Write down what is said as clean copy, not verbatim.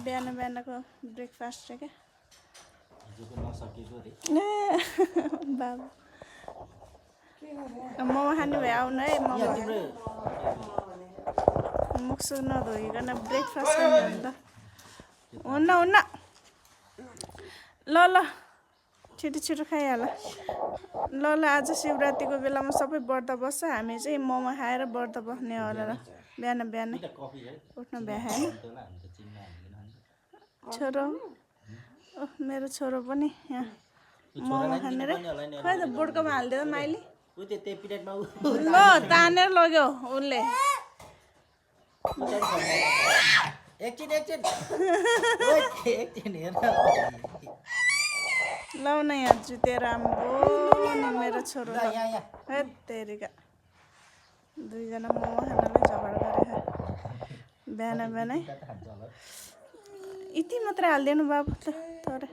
बिहान बिहानको ब्रेकफास्ट चाहिँ क्या बाबु मोमो खाने भए आउनु है मोमो मुख सुख नधोइकन ब्रेकफास्ट खाने हो नि त हुन्न हुन्न ल ल छिटो छिटो खाइहाल ल ल आज शिवरात्रिको बेलामा सबै व्रत बस्छ हामी चाहिँ मोमो खाएर व्रत बस्ने होला र बिहान बिहानै उठ्न भ्याएन छोरो मेरो छोरो पनि यहाँ मोमो खाने रे खै त बुड्कोमा हालिदियो त माइली ल तानेर लग्यो उसले लौ न यहाँ जुतेर आम्बो नि मेरो छोरो हेत्तेरिका दुईजना मोमो खानालाई झगडा गरे बिहान बिहानै यति मात्रै हालिदिनु बाबु तर